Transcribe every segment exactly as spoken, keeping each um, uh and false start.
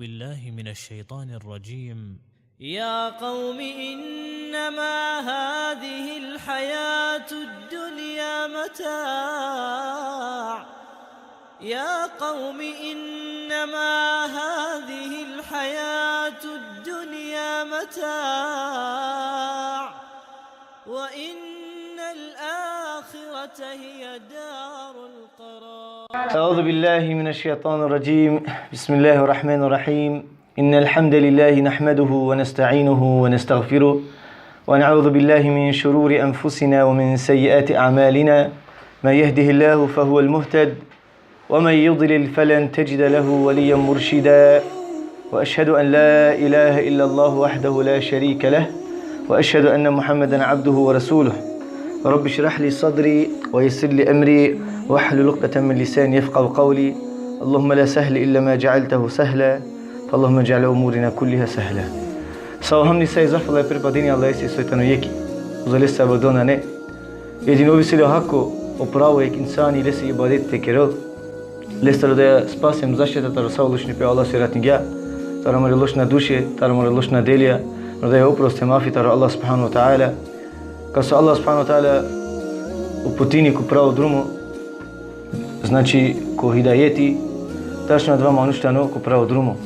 بالله من الشيطان الرجيم. يا قوم إنما هذه الحياة الدنيا متاع. يا قوم إنما هذه الحياة الدنيا متاع. وإن الآخرة هي دار القرار. أعوذ بالله من الشيطان الرجيم. بسم الله الرحمن الرحيم. إن الحمد لله نحمده ونستعينه ونستغفره، ونعوذ بالله من شرور أنفسنا ومن سيئات أعمالنا. من يهده الله فهو المهتد، ومن يضلل فلن تجد له وليا مرشدا. وأشهد أن لا إله إلا الله وحده لا شريك له، وأشهد أن محمدا عبده ورسوله. رب اشرح لي صدري ويسر لي أمري واحلل عقدة من لساني يفقهوا قولي. اللهم لا سهل إلا ما جعلته سهلا، فاللهم اجعل أمورنا كلها سهلا. Sa o hamdi, sa i zahvala pripadini Allahese soj tano jekh. Uzo leste avdo nane. Jedino ov isi le hako, o pravo jekh insani lese ibadet te kerel. Leste rodaja spas hem zaštita taro sa o lošnipe. Allah so jaratingja, taro amare lošna duše, taro amare lošna delija, rodaja oprost hem afi taro Allah subhanahu ve teala. Kas o Allah subhanahu ve teala uputini ko pravo drumo, znači ko hidajeti, tačno adava manuš tano ko pravo drumo.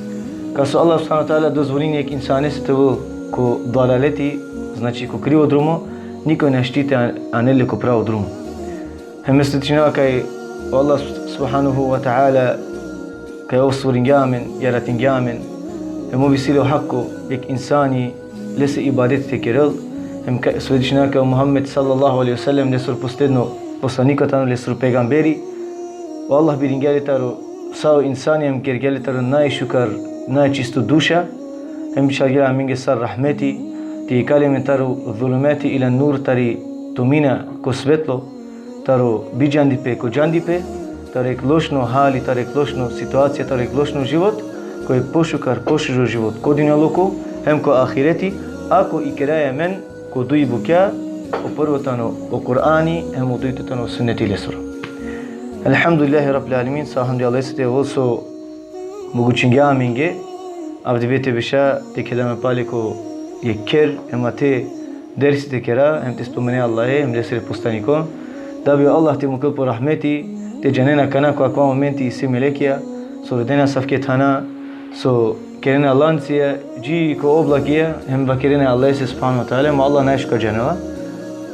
Kas o Allah subhanahu ve teala dozvolini jekh insanese te ovel ko dalaleti, znači ko krivo drumo, nikoj našti te an-, anel le ko pravo drumo. Hem me svedočinava kaj o Allah subhanahu ve teala, kaj ov stvoringja amen, jaratingja amen, hem ov isi le o hako jekh insani lese ibadet te kerel, hem kaj svedočinava kaj o Muhammed sallallahu alejhi ve sellem lesoro posledno poslaniko tano, lesoro pejgamberi. O Allah biringja le taro sa o insani hem kergja le taro najšukar, najčisto duša, hem bičhalgja le amenge sar rahmeti, te ikali amen taro zulumati ila nur, tari tumina ko svetlo, taro bidžandipe ko džandipe, taro jekh lošno hali, taro jekh lošno situacija, taro jekh lošno život, ko jekh pošukar, pošužo život ko dunjaluko, hem ko ahireti, ako ikeraja amen ko duj bukja, o prvo tano o Kur'ani, hem o dujto tano o sunneti lesoro. Elhamdulillahi Rabbil alemin, sa hamdi Allahese te ovel so mogučingja amenge avdive te beša te keda amen pale ko jekh kher, hem ate dersi te kera, hem te spomena Allahe, hem lesere poslanikon. Da bi o Allah te mukel po rahmeti, te džanen akana ko akava momenti isi melekija, so rodena asavke thana, so kerena lancija, dži ko oblakija, hem vakerena Allahese subhanahu ve teala, hem o Allah najšukar džanela.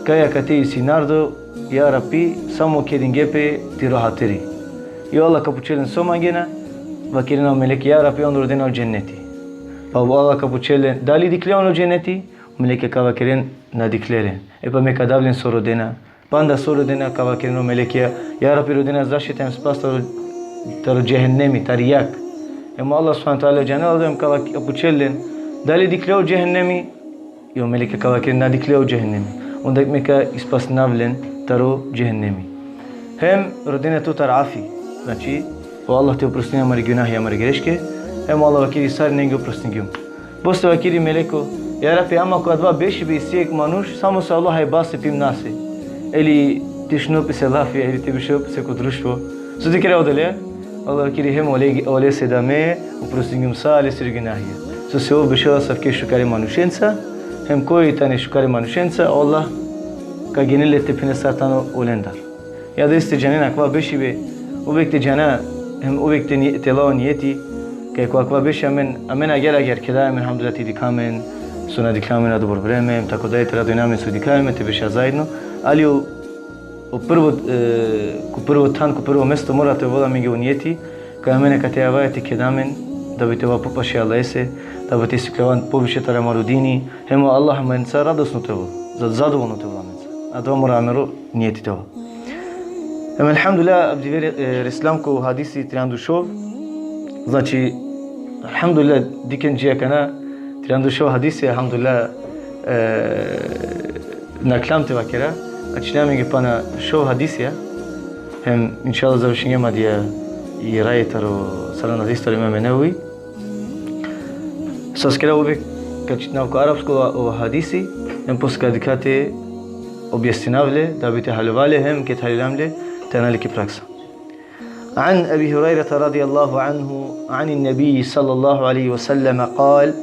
Kaj akate isi narodo, ja Rabbi, samo kedinge pe tiro hatiri. I o Allah ka pučel len so mangena, vakerena o meleki, ja Rabbi, on rodena o dženneti. Pa o Allah ka pučel len, dali dikhle on o dženneti? O meleki ka vakeren, na dikhle len. E pa me ka dav len so rodena. Panda so rodena, ka vakeren o melekija, ja Rabbi, rodena zaštita hem spas taro, taro džehennemi, tari jag. Hem o Allah subhanahu ve teala džanela, hem ka vak-, ka pučel len, dali dikhle o džehennemi? I o melekija ka vakeren, na dikhle o džehennemi. Onda me ka ispasinav len taro džehennemi. Hem rodena tutar afi. Znači, o Allah te oprostini amare gunahija, amare greške. Hem o Allah vakeri, sarinenge oprostingjum. Posle vakeri meleko, ja Rabbi, ama ko adava bešibe isi jekh manuš, samo so alo hajbase, pimnase. Eli te šunel pese lafija, eli te bešel pese ko društvo. So te kera odoleja? Allah vakeri, hem ole, olese da me oprostingjum sa lesere gunahija. Sose ov bešela asavke šukare manušenca, hem koj tane šukare manušenca, Allah ka genel le te phene sar tano olendar. Ja, desi te džanen akava bešibe, uvek te džana, hem uvek te ni-, te la o nijeti, kaj ko akava bešibe amen, amen agjaar agjaar keda amen, elhamdulillah, te dikha amen so na dikhle amen adobor vreme, hem tako dalje te radujna amen so dikha amen, te beša zaedno, ali o, o prvo, e, ko prvo than, ko prvo mesto mora te ovel amenge o nijeti, kaj amen akate avaja te keda amen, da bi te ova popaše Allahese, da bi te sikljova poviše taro amaro dini, hem o Allah amenca radosno te ovel, za-, zadovolno te ovel amenca. Adava mora amaro nijeti te ovel. Hem elhamdulillah, avdive re-, e, reslam ko hadisi trianda u šov. Znači, elhamdulillah, dikhen dži akana, trianda u šov hadisi, elhamdulillah, e, nakhlam te vakera, ačhina amenge pana šov hadisija, hem, inšallah, završingjam adija i raje taro saranda hadis taro Imam Nevevi. Sas kera uvek ka čitinav ko arapsko o hadisi, hem posle ka dikha te objasninav le, da bi te haljova le, hem ked haljoljam le, te ana le ki praksa. عن أبي هريرة رضي الله عنه عن النبي صلى الله عليه وسلم قال: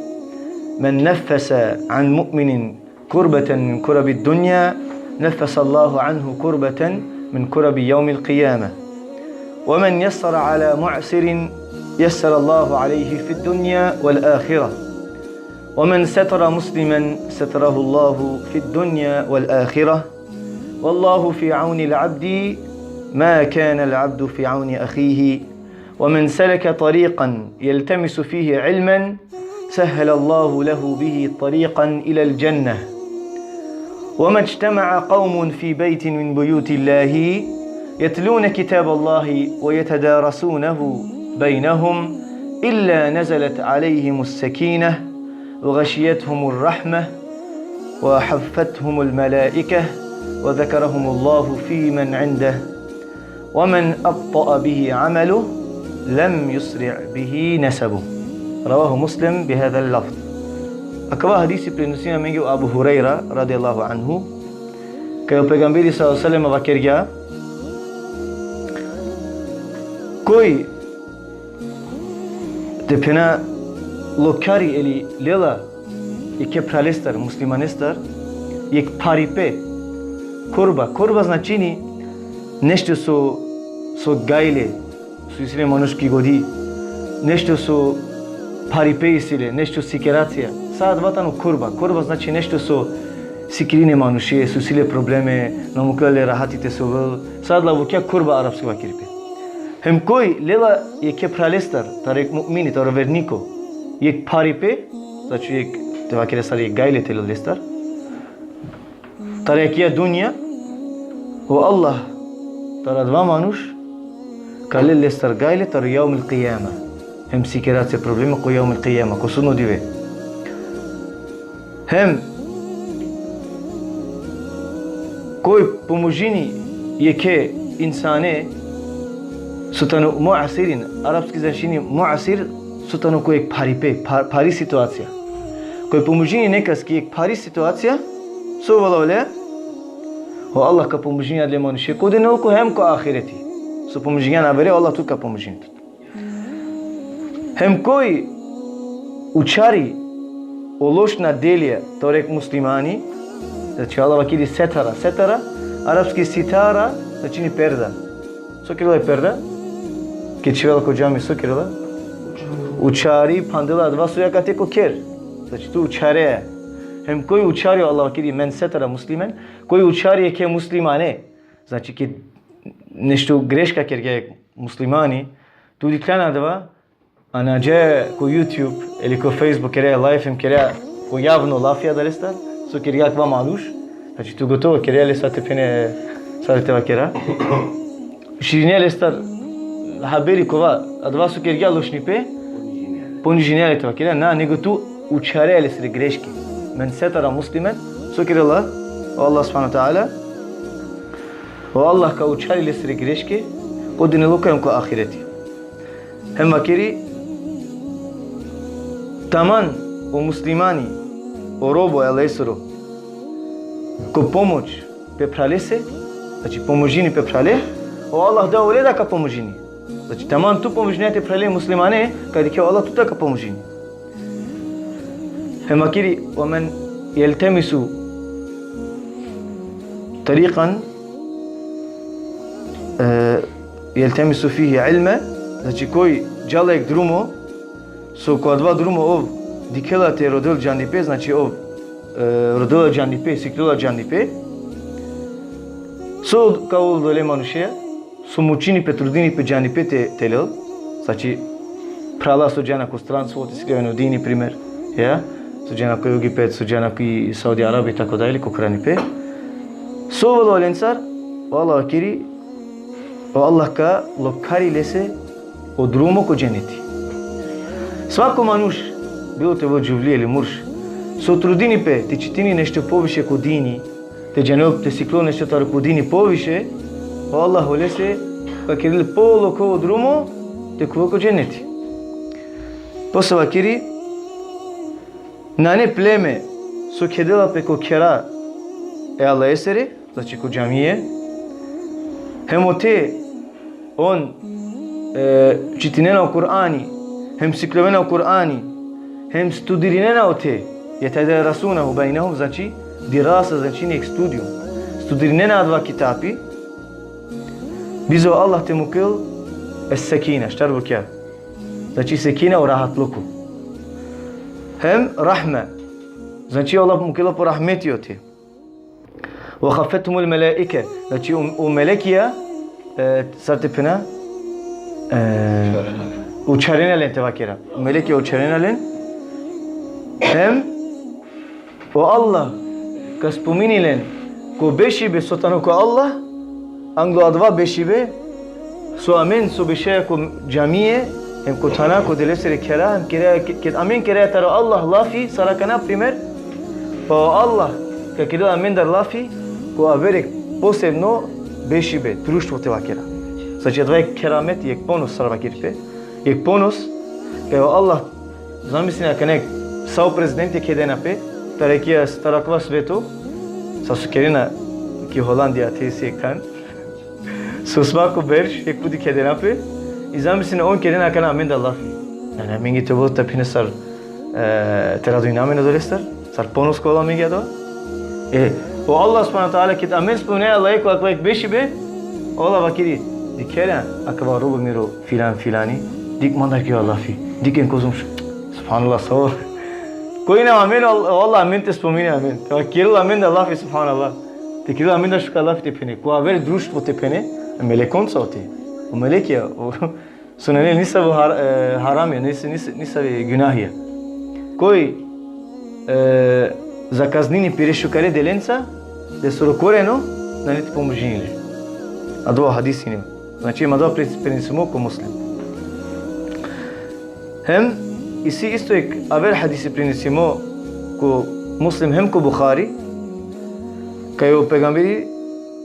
من نفس عن مؤمن كربة من كرب الدنيا نفس الله عنه كربة من كرب يوم القيامة، ومن يسر على معسر يسر الله عليه في الدنيا والآخرة، ومن ستر مسلما ستره الله في الدنيا والآخرة، والله في عون العبد ما كان العبد في عون أخيه، ومن سلك طريقا يلتمس فيه علما سهل الله له به طريقا إلى الجنة، وما اجتمع قوم في بيت من بيوت الله يتلون كتاب الله ويتدارسونه بينهم إلا نزلت عليهم السكينة وغشيتهم الرحمة وحفتهم الملائكة وذكرهم الله في من عنده، ومن أبطأ به عمله لم يسرع به نسبه. رواه مسلم بهذا اللفظ. Akava hadisi prenosini amenge o Abu Hurajra, radijallahu anhu, kaj o pejgamberi sallallahu alejhi ve sellem vakergja: Koj te phena lokari ili lela jekhe phralestar, muslimanestar, jekh pharipe, kurba. Kurba značini nešto so, so gajle, so isi le manuš ki godi, nešto so pharipe isi le, nešto sikeracija. Sa adava tano kurba. Kurba znači nešto so sikirini manuše, so isi le probleme, na mukhlja le rahati te sovel. Sa adala bukja kurba arapski vakeri pe. Hem koj lela jekhe phralestar, taro jekh mu'mini, taro verniko, jekh pharipe, znači jekh, te vakera sar jekh gajle te lel lestar, taro jekh dunja, o Allah taro adava manuš ka lel lestar gajle taro jevmil kijame. Hem sikeracija, probleme ko jevmil kijame, ko sudno dive. Hem koj pomožini jekhe insane so tano mu'sirin, arapski značini mu'sir, so tano ko jekh pharipe, pha-, phari situacija. Koj pomožini nekas ki jekh phari situacija, so ovela ole, o Allah ka pomožini adale manuše ko dunjaluko hem ko ahireti. So pomožingjan avere, o Allah tut ka pomožini tut. Hem koj učhari o lošna delija taro jekh muslimani, znači Allah vakeri setara, setara, arapski sitara, značini perda. So kerela perda? Ked čhivela ko džami, so kerela? Učhari, phandela adava so akate ko kher. Znači tu učhare. Hem koj učhari, Allah vakeri men setara muslimen, koj učhari jekhe muslimane. Znači ked nešto greška kergja jekh muslimani, tu dikhlan adava, a na dža ko YouTube ili ko Facebook kere live hem kere ko javno lafi adalestar, so kergja akava manuš, znači tu gotovo kere le sa te phene, sa te vakera. Širine lestar haberi kova, adava so kergja lošnipe, ponižine le te vakera, na, nego tu učhare lesere greške. Men setara muslimen, so kerela o Allah subhanahu ve teala, o Allah ka učhari lesere greške, ko dunjaluko hem ko ahireti. Hem vakeri, taman o muslimani, o robo e Allahesoro, ko pomoć pe phralese, znači pomožini pe phrale, o Allah da ole da ka pomožini. Znači taman tu pomožine te phrale muslimane, ka dikhe o Allah tuta ka pomožini. Hem vakeri, ve men jeltemisu tariqan, e, jeltemisu fihi ilme, znači koj džala jekh drumo, so ko adava drumo ov dikhela te rodel džandipe, znači ov, e, rodela džandipe, sikljela džandipe. So ka ovel dole manuše, so mučini pe, trudini pe džandipe te, te lel, znači phrala so džana ko stranstvo, te sikljena o dini, primer, ja, so džana ko Egipet, so džana ki Saudi Arabija, tako dalje, ko hranipe. So ovela olencar, o Allah vakeri, o Allah ka lokari lese o drumo ko dženeti. Svako manuš, bilo te ovel džuvli ili murš, so trudini pe te čitini nešto poviše ko dini, te džanel, te siklol nešto taro ko dini poviše, o Allah olese ka kerel polokho o drumo te khuvel ko dženeti. Posle vakeri, nane pleme so kedela pe ko khera e Allahesere, znači ko džamije, hem ote on e, čitinena o Kur'ani, hem sikljovena o Kur'ani, hem studirinena ote, يتدارسونه بينهم, znači, dirasa, znači, nek studium. Studirinena adava kitapi, bizo Allah te mukel es-sekina, štar bukja. Znači, sekina o rahatluko. Hem rahme, znači, Allah mukela po rahmeti ote. وحفتهم الملائكة, znači, o, o melekija, e, sar te phena, e, učharena len te vakera. O melekija učharena len, hem o Allah ka spomini len ko bešibe so tano ko Allah, anglo adava bešibe, so amen so bešaja ko džamije, hem ko thana, ko Devlesere khera, hem kera, ke-, ked amen kera taro Allah lafi, sar akana primer, pa o Allah ka kerel amendar lafi, ko aver jek posebno bešibe, društvo te vakera. Znači, adava jek keramet, jek ponos sar vakeri pe, jek ponos, kaj o Allah, zamislin akana, sa o prezidenti kedena pe, taro akija, taro akava sveto, sa so kerena ki Holandija, te isi jek than, so svako berš, jek puti kedena pe, i zamislin on kerena akana amendar lafi. Nane, amenge te ovel te phena sar, e, te radujna amen odolestar, sar ponos ka ovel amenge adava. E, o Allah subhanahu ve teala, ked amen spomnea lajko akava jek bešibe, o Allah vakeri, dikhea le akava robo miro filan filani, dikh mandar ki lafi, dikh en kozom š-, subhanallah, sa o. Koj na amen, o Allah amen te spomini amen. Te kerel amendar lafi, subhanallah. Te kerel amendar šukar lafi te phene. Ko aver društvo te phene, e melekonca ote. O melekija, o, so nane nisavo har-, e, haramija, nis-, nis-, nisave gunahija. Koj, e, zakaznini pire šukare delenca, lesoro koreno, nane te pomožini le. Adava hadisi ine. Znači, hem adava pre-, prenesimo ko Muslim. Hem isi isto jek aver hadisi prenesimo ko Muslim hem ko Buhari, kaj o pejgamberi,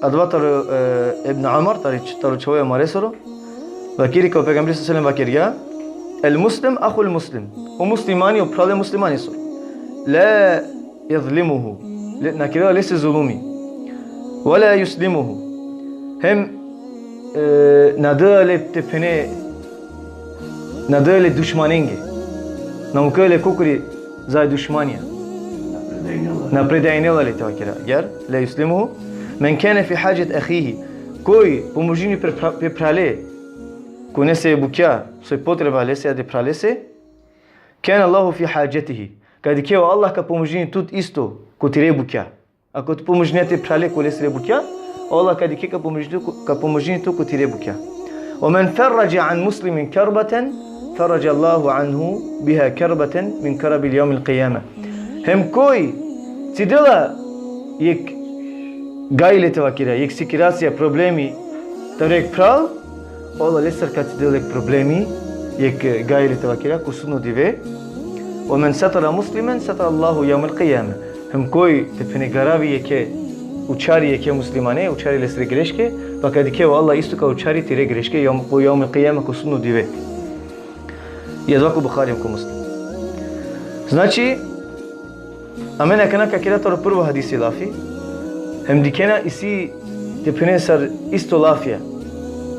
adava taro, e, Ibn Umar, taro, taro čhavo amaresoro, vakeri kaj o pejgamberi sallallahu alejhi ve sellem vakergja: المسلم أخو المسلم. O muslimani o phral e muslimanesoro. لا يظلمه. Le-, na kerela lese zulumi. ولا يسلمه. Hem, e, na dela le te phene, na dela le dušmanenge. Na mukela le kokori za dušmanja. Na predajnela le, te vakera. Agjaar, لا يسلمه. من كان في حاجة أخيه. Koj pomožini pe phra-, pe phrale, ko nesave bukja, soj potreba lese, ade phralese, كان الله في حاجته. Ka dikhe o Allah ka pomožini tut isto ko tire bukja. Ako tu pomožinea te phrale ko lesere bukja, o Allah ka dikhe ka pomožini tu, ka pomožini tu ko tire bukja. ومن فرج عن مسلم كربة فرج الله عنه بها كربة من كرب يوم القيامة. Hem koj cidela jek gajle, te vakera, jek sikiracija, problemi, taro jek phral, o Allah lestar ka cidel jek problemi, jek gajle, te vakera, ko sudno dive. ومن ستر مسلما ستره الله يوم القيامة. Hem koj te phene garavi jekhe, učhari jekhe muslimane, učhari lesere greške, pa ka dikhe o Allah isto ka učhari tire greške, jom, ko jevmul kijame, ko sudno dive. I adava ko Buhari hem ko Muslim. Znači, amen akana ka kera taro prvo hadisi lafi, hem dikhena isi te phene sar isto lafija.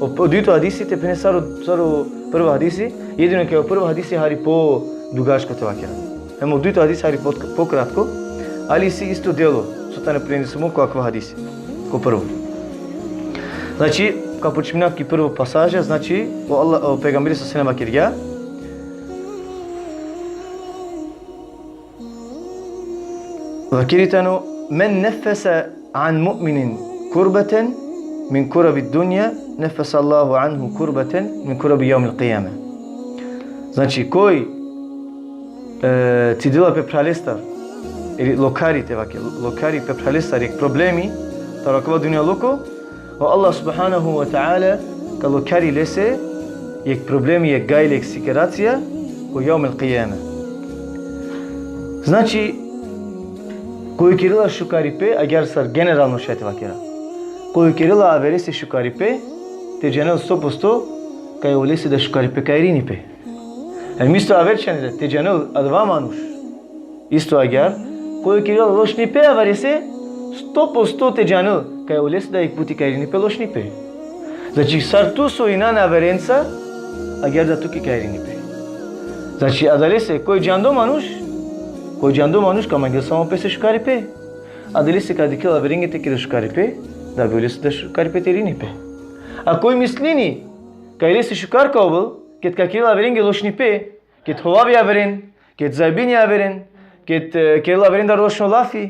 O, o dujto hadisi te phene sar o, sar o prvo hadisi, jedino kaj o prvo hadisi hari po dugačko, te vakera. Hem o dujto hadisi hari po, po kratko, ali isi isto delo, so tano prenesimo ko akava hadisi, ko prvo. Znači, ka počmina ki prvo pasaža, znači, o Allah, o pejgamberi sallallahu alejhi ve sellem vakergja, Vakeri tano: من نفس عن مؤمن كربة من كرب الدنيا نفس الله عنه كربة من كرب يوم القيامة. Znači, koj, e, cidela pe phralestar, ili lokari, te vakera, lokari pe phralestar jek problemi taro akava dunjaluko, o Allah subhanahu ve teala ka lokari lese jek problemi, jek gajle, jek sikiracija, ko jevmul kijame. Znači, koj kerela šukaripe, agjaar sar generalno šaj te vakera. Koj kerela averese šukaripe, te džanel sto posto kaj olese da šukaripe ka irini pe. Hem isto aver čhane da, te džanel adava manuš isto agjaar, koj kerela lošnipe averese, sto posto te džanel kaj olese da jek puti ka irini pe lošnipe. Znači, sar tu so inan averenca, agjaar da tuke ka irini pe. Znači, adalese, koj džando manuš, koj džando manuš ka mangel samo pese šukaripe. Adalese ka dikhel averenge te kerel šukaripe, da bi olese da šukaripe te irini pe. A koj mislini kaj lese šukar ka ovel, ked ka kerel averenge lošnipe, ked hovavi averen, ked zajbini averen, ked, e, kerela averendar lošno lafi,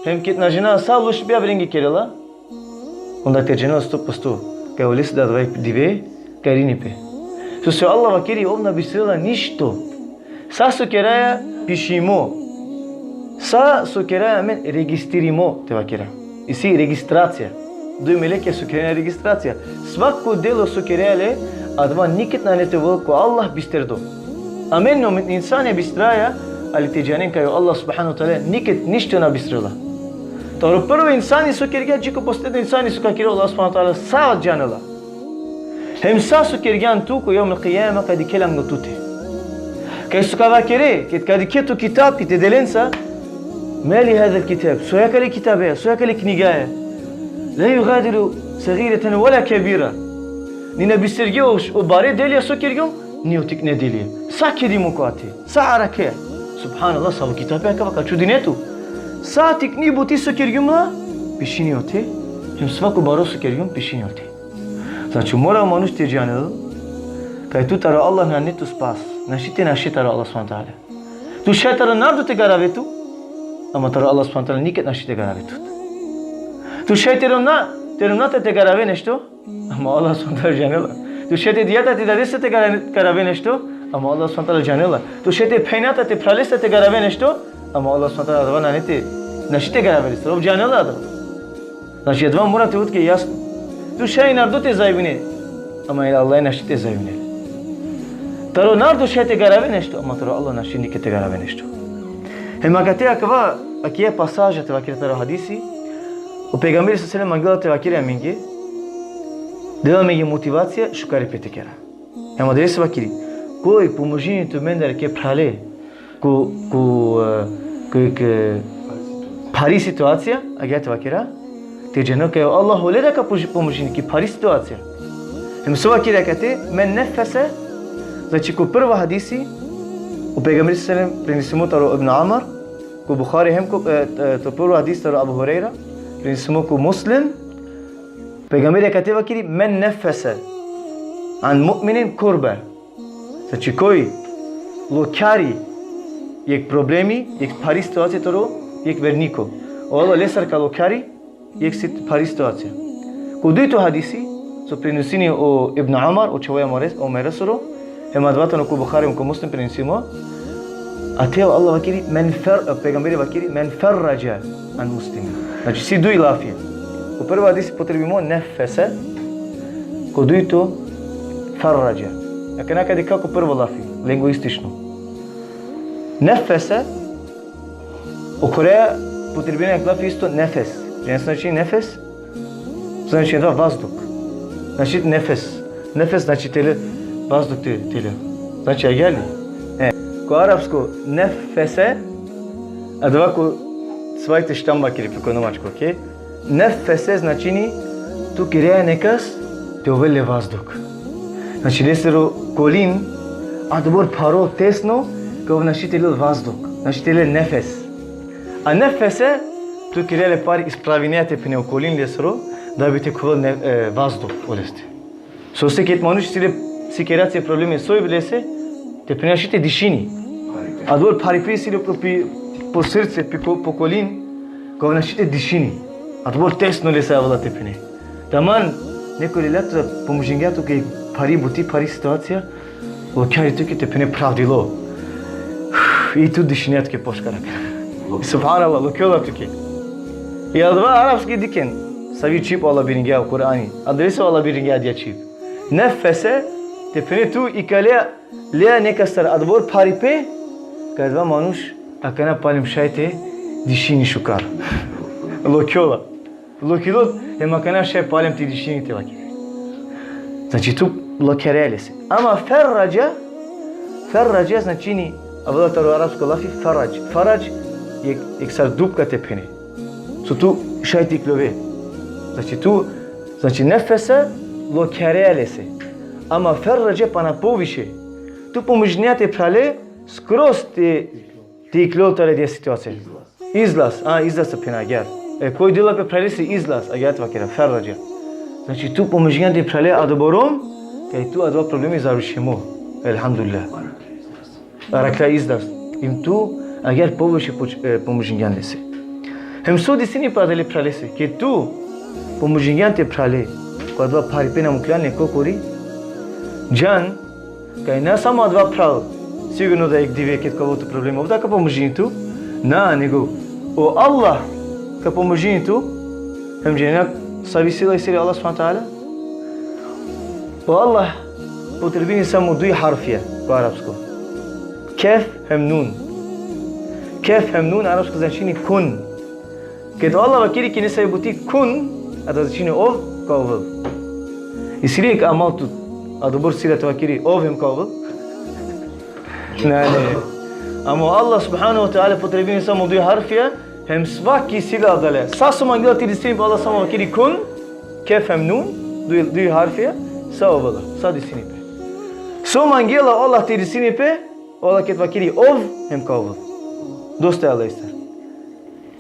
hem ked na džanela sa lošnipe averenge kerela, onda te džanel sto posto kaj olese da adava dive ka irini pe. Sose o Allah vakeri, ov na bistrela ništo. Sa so keraja pišimo. Sa so keraja amen registririmo, te vakera. Isi registracija. Duj melekja so keraja registracija. Svako delo so keraja le, adava niked nane te ovel ko Allah bisterdo. Amen o insanja bistraja, ali te džanen kaj o Allah subhanahu wa ta'ala niked ništo na bistrela. Taro prvo insani so kergja, dži ko posledno insani so ka kerel, Allah subhanahu wa ta'ala sa džanela. Hem sa so kergjan tu ko jevmul kijame ka dikhel anglo tute. Kaj so ka vakere, ked ka dikhe to kitabi te delenca, ma li hadhal kitab, so akale kitabeja, so akale knjigaja. La jugadiru saghiratan wala kabira. Ni na bistergja o, o bare delija so kergjum, ni o tikne delija. Sa kedimo ko ate, sa arakhe. Subhanallah, savo kitabi akava, ka čudine tu. Sa tikni buti so kergjum la, pišini ote, hem svako baro so kergjum, pišini ote. Znači, mora o manuš te džanel, kaj tu taro Allah nane tu spas, našti te naše taro Allah subhanahu wa ta'ala. Tu šaj taro narodo te garave tu, ama taro Allah subhanahu wa ta'ala niked našti te garave tu. Tu šaj te romna, te romnata te garave nešto, ama Allah subhanahu wa ta'ala džanela. Tu šaj te dijata te dadesa te gara-, garave nešto, ama Allah subhanahu wa ta'ala džanela. Tu šaj te phenjata te phralesa te garave nešto, ama Allah subhanahu wa ta'ala adava nane te, našti te garave, ov džanela adava. Znači, adava mora te ovel tuke jasno. Tu šaj narodo te zajbine, ama e Allah našti te zajbine. Taro narodo šaj te garave nešto, ama taro Allah našti niked te garave nešto. Hem akate akava, akija pasaža te vakera taro hadisi, o pejgamberi sallallahu alejhi ve sellem mangela te vakera amenge, dela amenge motivacija, šukaripe te kera. Hem adalese vakeri, koj pomožini tumendar jekhe phrale, ko, ko, e, ko, ko phari situacija, agjaar te vakera, te džanel kaj o Allah ole da ka poži-, pomožini ki phari situacija. Hem so vakeri akate, men neffese, znači ko prvo hadisi, o pejgamberi sallallahu alejhi ve sellem prenesimo taro Ibn Amr, ko Buhari hem ko, e, e, to prvo hadisi taro Abu Hurejra, prenesimo ko Muslim, pejgamberi akate vakeri, men neffese an mu'minin kurbe. Znači, koj lokjari jekh problemi, jekh phari situacija taro jekh verniko, o Allah lestar ka lokjari jekh sit-, phari situacija. Ko dujto hadisi, so prenesini o Ibn Amr, o čhavo e Omere-, Omeresoro, hem adava tano ko Buhari hem ko Muslim prenesimo, ate o Allah vakeri, men fer-, pejgamberi vakeri, men ferrađe an muslimin. Znači, si duj lafija. Ko prvo hadisi potrebimo neffese, ko dujto ferrađe. Akana ka dikha ko prvo lafi, linguistično. Neffese, o Koreja potrebina jekh lafi isto nefes. Džanen so znači nefes? Znači da vazduh. Znači nefes. Nefes znači te le vazduh te, te le. Znači agjaar li? E. Ko arapsko neffese, adava ko svajte štamba kiri pe ko nemačko, okej? Neffese značini tu kerea nekas te ovel le vazduh. Znači lesoro kolin adobor pharo, tesno, kaj ov našti te lel vazduh, našti te lel nefes. A neffese, tu kerea le pari, ispravinea te phene o kolin lesoro, da bi te khuvel ne-, e, vazduh oleste. Sose ked manuš isi le sikiracija, problemi, soj lese, te phene našti te dišini. Adobor pharipe isi le po pi-, po srce, pi ko-, po kolin, kaj ov našti te dišini. Adobor tesno lese avela te phene. Taman, neko lela tu, pomožingja tuke phari buti, phari situacija, lokjari tuke te phene phravdilo. I tu dišinea tuke pošukar. Subhanallah, lokjola tuke. I adava arapski dikhen, savi čhib o Allah biringja o Kur'ani. Adalese o Allah biringja adija čhib. Neffese, te phene tu ikalea, lea nekastar adobor pharipe, kaj adava manuš akana palem šaj te dišini šukar. Lokjola. Lokilo, hem akana šaj palem te dišini, te vakeri. Znači tu lokjareja lese. Ama ferrađe, ferrađe značini, avela taro arapsko lafi faradž. Faradž jekh, jekh sar dupka te phene. So tu šaj te ikljove. Znači tu, znači neffese, lokjareja lese. ama ferrađe pana poviše. Tu pomožinjan te phrale, skroz te, te iklol tari adija situacija. Izlaz, a, izlaz te phena agjaar. E, koj dela pe phralese izlaz, agjaar te vakera, ferrađe. Znači, tu pomožinjan te phrale adobor rom, kaj tu adava problemi završimo. Elhamdulillah. Arakhla izlaz. Em tu, agjaar poviše poč-, e, pomožingjan lese. Hem so desini pe adale phralese, ked tu pomožingjan te phrale, ko adava pharipe na mukhljan nekokori, džan, kaj na samo adava phral, sigurno da jekh dive ked ka ovel tu problemi, ov da ka pomožini tu, na, nego o Allah ka pomožini tu, hem džan savi sila isi le Allah subhanahu wa ta'ala. O Allah upotrebini samo duj harfija ko arapsko. Kef hem nun. Kef hem nun, arapsko značini kun. Ked o Allah vakeri ki nesavi buti kun, adava značini ov ka ovel. Isi li jekh amal tut, adobor sila te vakeri ov hem ka ovel? Na, na. Ama o Allah subhanahu wa ta'ala upotrebini samo duj harfija, hem svaki sila adale. Sa so mangela te desini pe, Allah samo vakeri kun, kef hem nun, duj, duj harfija, sa ovela, sa desini pe. So mangela Allah te desini pe, Allah ked vakeri ov, hem ka ovel. Dosta e Allahestar.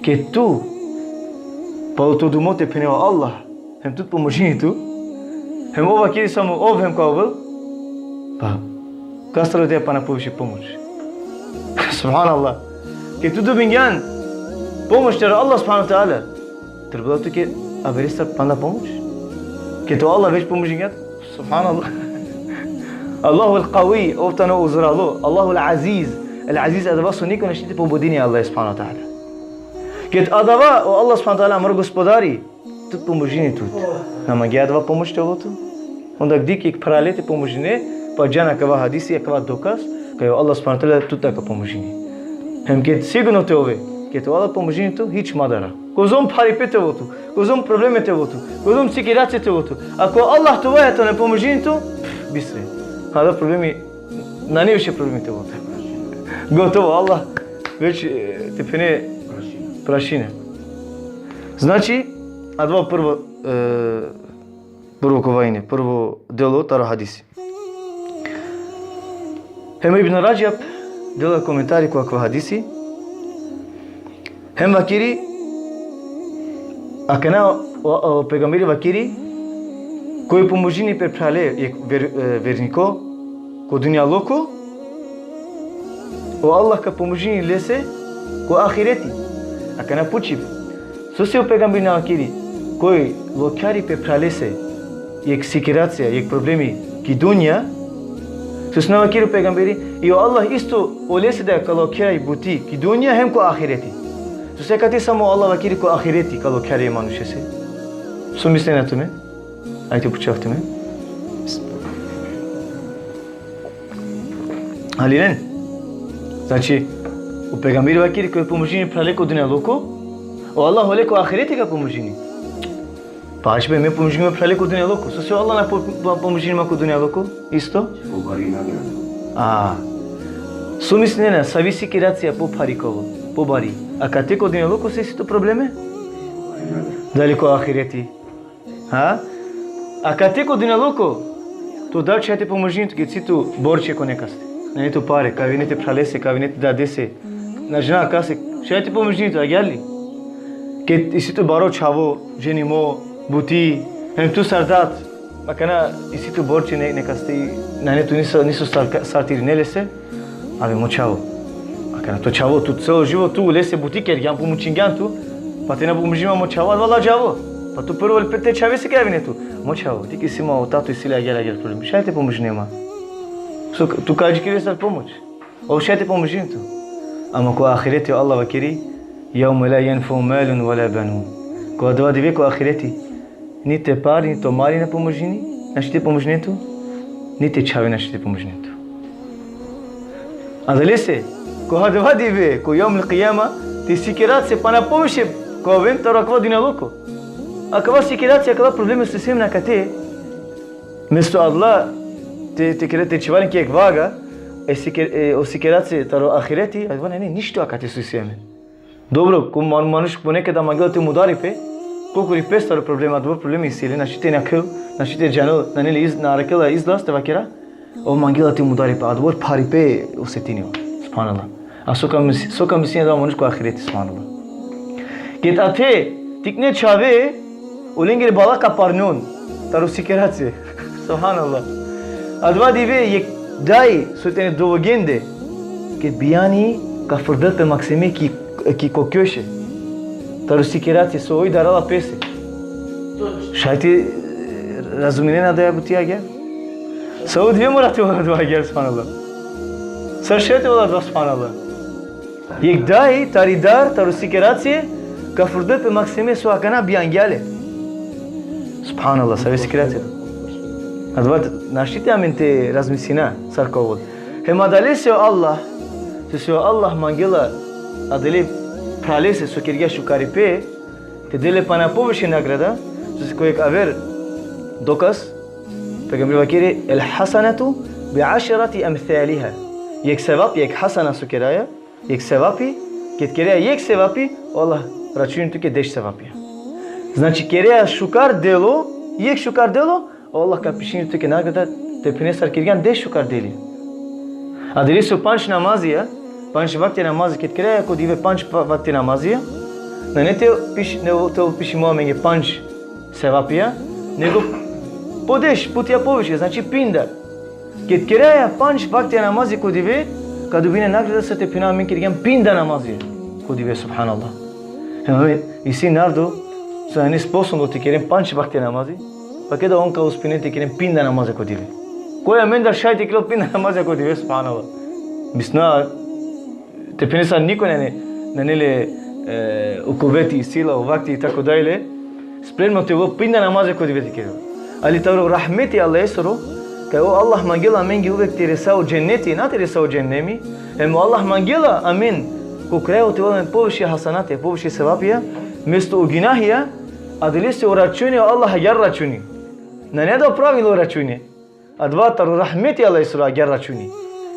Ked tu, palo to dumo te phene o Allah, hem tut pomožini tu, hem ov vakeri samo ov hem ka ovel, pa kastar ote pana poviše pomoć? Subhanallah. Ked tu dobingjan pomoć taro Allah subhanahu wa ta'ala, trebela tuke averestar pana pomoć? Ked o Allah već pomožingja? Subhanallah. Allahu el-Kavi, ov tano o zuralo. Allahu el-Aziz. El-Aziz, adava so niko našti te pobedini, Allah subhanahu wa ta'ala. Ked adava, o Allah subhanahu wa ta'ala, amaro gospodari, tut pomožini tut. Na mangea adava pomoć te ovel tu? Onda dikh jekh phrale te pomožine, pa džan akava hadisi, akava dokaz, kaj o Allah subhanahu wa ta'ala tut ka pomožini. Hem ked sigurno te ove, ked o Allah pomožini tu, hič ma dara. Kozom pharipe te ovel tu, kozom probleme te ovel tu, kozom sikiracija te ovel tu. Ako Allah tuja tano pomožini tu, pf, bistre. Adava problemi, nane više problemi te ovel tu. Gotovo, Allah već, e, te phene prašina. Znači, adava prvo, e, prvo kova ine, prvo delo taro hadisi. Hem Ibn Radžab dela komentari ko akava hadisi. Hem vakeri, akana o, o, o pejgamberi vakeri, koj pomožini pe phrale, jekh ver-, e, verniko, ko dunjaluko, o Allah ka pomožini lese ko ahireti. Akana pučibe. Sose o pejgamberi na vakeri, koj lokjari pe phralese, jekh sikiracija, jekh problemi ki dunja, sose na vakeri o pejgamberi, i o Allah isto olese da ka lokjari buti ki dunja hem ko ahireti. Sose kate samo Allah vakeri ko ahireti ka lokjari e manušese. So mislinena tumen? Ajde pučav tumen. Halilen? Znači, o pejgamberi vakeri koj pomožini phrale ko dunjaluko, o Allah ole ko ahireti ka pomožini. Pa ač be, me pomožingjan phrale ko dunjaluko. Sose o Allah na po-, po-, pomožini ma ko dunjaluko? Isto? Pobari nagrada. A. So mislinena, savi sikiracija pophari ka ovel? Pobari. Akate ko dunjaluko so isi tu probleme? Dali ko ahireti? Ha? Akate ko dunjaluko, to dad šaj te pomožini tu, ked si tu borče ko nekaste. Nane tu pare, ka avine te phralese, ka avine te dadese. Na džanav kase, šaj te pomožini tu, agjaar li? Ked isi tu baro čhavo, ženimo, buti, hem tu sar dad, akana isi tu borče ne-, nekaste, nane tu niso, niso sar ka-, sar te irine lese, Ave mo čhavo. Akana to čhavo, tu celo život tu lese buti kergjan, pomožingjan tu. Pa te na pomožini ma mo čhavo, adava ladžavo. Pa tu prvo pe te čhavese ka avine tu. Mo čhavo, ti ki si ma o tato isi le agjaar, agjaar problem. Šaj te pomožine ma. So, tu ka adžikerese pomoć. Ov šaj te pomožini tu. Ama ko ahireti o Allah vakeri, jevme la jenfe'u malun ve la benun. Ko adava dive ko ahireti, ni te pari, ni to mali na pomožini, našti te pomožine tu, ni te čhave našti te pomožine tu. Adalese, ko adava dive, ko jevmul kijame, te sikiracija pana poviše ka oven taro akava dunjaluko. Akava sikiracija, akava problemi so isi amen akate, mesto adala te, te kere, te čhiva len ki jekh vaga, e sikir-, e, o sikiracija taro ahireti, adava nane ništo akate so isi amen. Dobro, ko man-, manuš ponekad mangela te mudari pe, Kokori pes taro problema, adobor problemi isi le, našti te nakhel, našti te džanel, nane le iz-, na arakela izlaz te vakera. Ov mangela te mudari pe, adobor pharipe osetini ov. Subhanallah. A so ka mis-, so ka mislini adava manuš ko ahireti, subhanallah. Ked athe tikne čhave, olengere bala ka parnon taro sikeracija. Subhanallah. Adava dive jekh daj so tane dovogende, ked bijani ka frdel pe maksime ki, ki kokjoše. Taro sikeracija so oj darala pese. Šaj te, e, razuminen adaja buti agjaar? Sa o dive mora te ovel adava agjaar, subhanallah. Sa šaj te ovel adava, subhanallah. Jekh daj, tari dar, taro sikeracija, ka frdel pe maksime so akana bijangja le. Subhanallah, save sikeracija. Adava našti te amen te razmislina sar ka ovel. Hem adalese o Allah, sose o Allah mangela adale phralese so kergja šukaripe, te del le pana poviše nagrada, sose ko jekh aver dokaz, pejgamberi vakeri, el hasenatu bi ašrati emsaliha. Jekh sevap, jekh hasena so keraja, jekh sevapi, ked keraja jekh sevapi, o Allah računi tuke deš sevapija. Znači, keraja šukar delo, jekh šukar delo, o Allah ka pišini tuke nagrada, te phene sar kergjan deš šukar delija. Adalese o pandž namazija, pandž vakti namazi, ked keraja ko dive pandž pa-, vakti namazija, nane te piš-, ne, te pišimo amenge pandž sevapija, nego po deš putija poviše, znači pinda. Ked keraja pandž vakti namazi ko dive, ka dobine nagrada sa te phena amen kergjan pinda namazi ko dive, subhanallah. Hem isi narodo so nane sposobno te keren pandž vakti namazi, pa keda on ka uspinen te keren pinda namazi ko dive. Koj amendar šaj te kerel pinda namazi ko dive, subhanallah. Misna, te phene sa niko nane, nane le, e, o kuveti, i sila, o vakti i tako dalje, spremno te ovel pinda namazi ko dive te kerel. Ali taro rahmeti Allahesoro, kaj o Allah mangela amenge uvek te resa o dženneti, na te resa o džehennemi, hem o Allah mangela amen ko krajo te ovel amen poviše hasenate, poviše sevapija, mesto o gunahija, adalese o računi o Allah agjaar računi. Nane da pravilo računi. Adava taro rahmeti Allahesoro agjaar računi.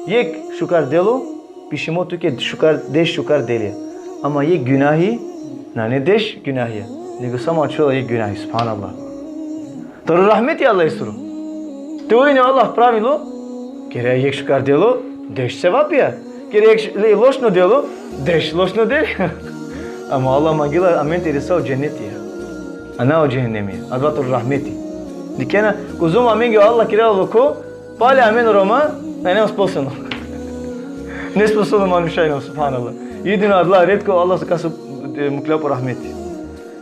Jekh šukar delo, pišimo tuke šukar, deš šukar delija. Ama jekh gunahi, nane deš gunahija, nego samo ačhola jekh gunahi, subhanallah. Taro rahmeti Allahesoro. Te ujini o Allah pravilo, keraja jekh šukar delo, deš sevapija. Keraja jekh š-, le-, lošno delo, deš lošno delija. Ama Allah mangela amen te resa o džennetija, a na o džehennemija. Adava taro rahmeti. Dikhena, kozom amenge o Allah kerela lokho, pale amen o Roma, nane sposobno. Nesposobno manuša inam, subhanallah. Jedino adala retko Allah so ka so, e, mukhla po rahmeti.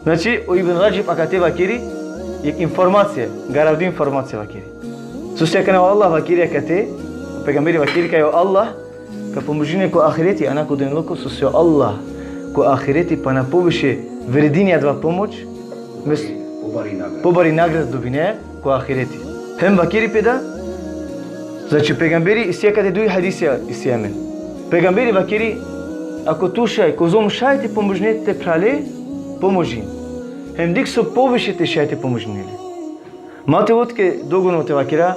Znači, o Ibn Radžab akate vakeri jekh informacija, garavdi informacija vakeri. Sose akana o Allah vakeri akate, o pejgamberi vakeri kaj o Allah ka pomožini le ko ahireti, a na ko dunjaluko, sose o Allah ko ahireti pana poviše vredini adava pomoć, mes-, pobari nagrada. Pobari nagrada dobine ko ahireti. Hem vakeri pe da, znači, pejgamberi, isi akate duj hadisija isi amen. Pejgamberi vakeri, ako tu šaj, kozom šaj te pomožine te phrale, pomožin. Hem dikh so poviše te šaj te pomožine le. Ma te ovel tuke dogodno te vakera,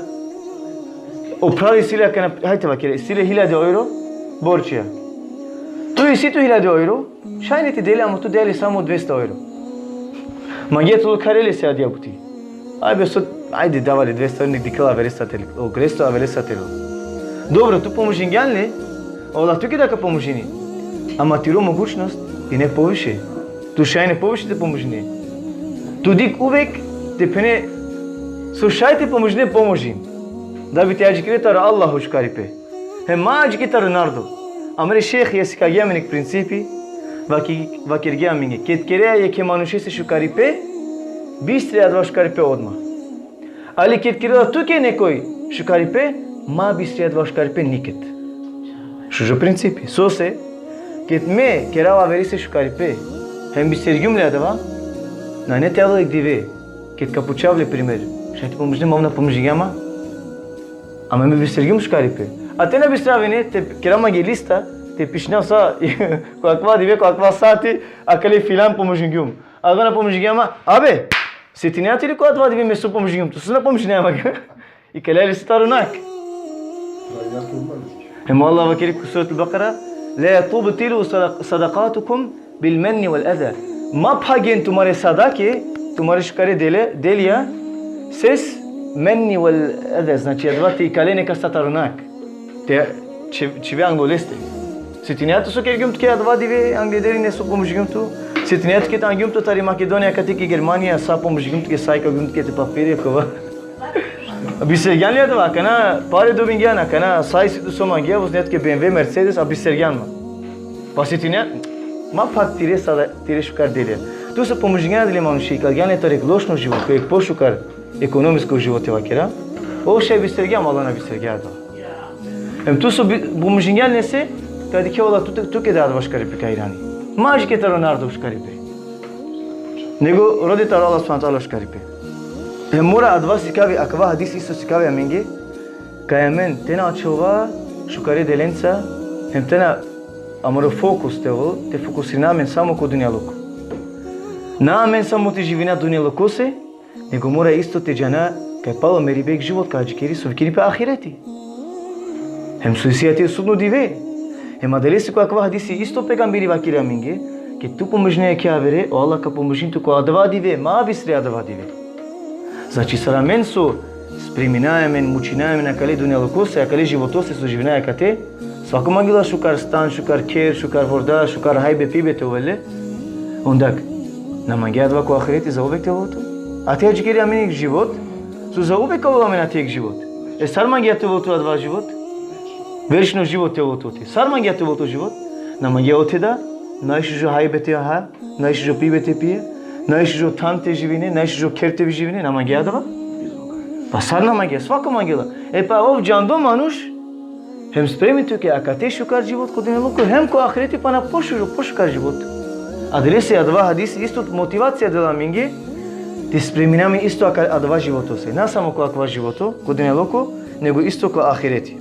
o phrali isi le akana, hajde te vakera, isi le hiljade euro borčija. Tu isi tu hiljade euro, šaj ne te del le, ama tu del le samo dvesta euro. Mangea te lukharel lese adija buti. Aj be, so, ajde, dava le dvesta euro, nek dikhel averesa te, o gresto averesa te. Dobro, tu pomožingjan le, o Allah tuke da ka pomožini. Ama tiro mogućnost ine poviše. Tu šaj ine poviše te pomožine. Tu dikh uvek te phene so šaj te pomožine, pomožin. Da bi te adžikere taro Allah o šukaripe. Hem ma adžikere taro narodo. Amare šejhija sikavgja amen jekh principi, vaki-, vakergja amenge. Ked kerea jekhe manušese šukaripe, bistre adava šukaripe odma. Ali ked kerela tuke nekoj šukaripe, ma bistre adava šukaripe niked. Šužo principi. Sose, ked me kerava averese šukaripe, hem bistergjum le adava, nane te avel jekh dive, ked ka pučav le primer, šaj te pomožine ma, ov na pomožingja ma, ama me bistergjum šukaripe. A te na bistrava ine, te kerav mange lista, te pišinav sa, ko akava dive, ko akava sati, akale filan pomožingjum. Adava na pomožingja ma, abe, setinea ti li ko adava dive me so pomožingjum, tu so na pomožinea ma. Ikalea lese taro nak. Hem o Allah vakeri ko Surat al-Bakara, la tubtilu sadaq-, sadaqatukum bil menni wal adha. Ma phagen tumare sadake, tumare šukare dele, delija, ses menni vel eze, znači adava te ikale nekasa taro nak. Te či-, čive anglo leste. Setinea tu so kergjum tuke adava dive, anglederine so pomožgjum tu. Setinea tu ked angjum tu tari Makedonija, kate ki Germanija, sa pomožgjum tuke, sa ikalgjum tuke te papire, kova. A bistergjan li adava, akana pare dobingjan, akana sa isi tu, so mangea, vozne tuke B M W, Mercedes, a bistergjan ma. Pa setinea, ma phag tire sada, tire šukar dele. Tu so pomožingjan adale manuše, ikalgjan le taro jekh lošno život, ko jekh pošukar ekonomsko život te vakera. Ov šaj bistergja, ma Allah na bistergja adava. Em tu so bi-, pomožingjan lese, ka dikhe o Allah tu, tuke da adava šukaripe ka irani. Ma adžikere taro narodo šukaripe. Nego rode taro Allah subhanahu ve teala šukaripe. Em mora adava sikavi, akava hadis isto sikavi amenge, kaj amen te na ačhova šukare delenca, em te na amaro fokus te ovel, te fokusirina amen samo ko dunjaluko. Na amen samo te živina dunjalukose, nego mora isto te džana kaj palo meribe jekh život ka adžikeri so vikini pe ahireti. Hem so isi ate sudno dive. Hem adalese ko akava hadisi isto pejgamberi vakeri amenge, ked tu pomožine jekhe avere, o Allah ka pomožini tu ko adava dive, ma bistre adava dive. Znači, sar amen so spremina amen, mučina amen akale dunjalukose, akale životose so živina akate, svako mangela šukar stan, šukar kher, šukar vorda, šukar hajbe pibe te ovel le. Ondak, na mangea adava ko ahireti zauvek te ovel tu? Ate adžikeri amen jekh život, so zauvek ka ovel amen ate jekh život. E sar mangea te ovel tu adava život? Večno život te ovel tu ate. Sar mangea te ovel tu život? Na mangea ote da, na šužo hajbe te ha, na šužo pibe te pije, na šužo than te živine, na šužo kher te živine, na mangea adava? Pa sar na mangea, svako mangela. E pa ov džando manuš, hem spremi tuke akate šukar život ko dunjaluko, hem ko ahireti pana pošužo, pošukar život. Adalese adava hadisi isto motivacija dela amenge, te spremina amen isto aka-, adava životose. Na samo ko akava životo, ko dunjaluko, nego isto ko ahireti.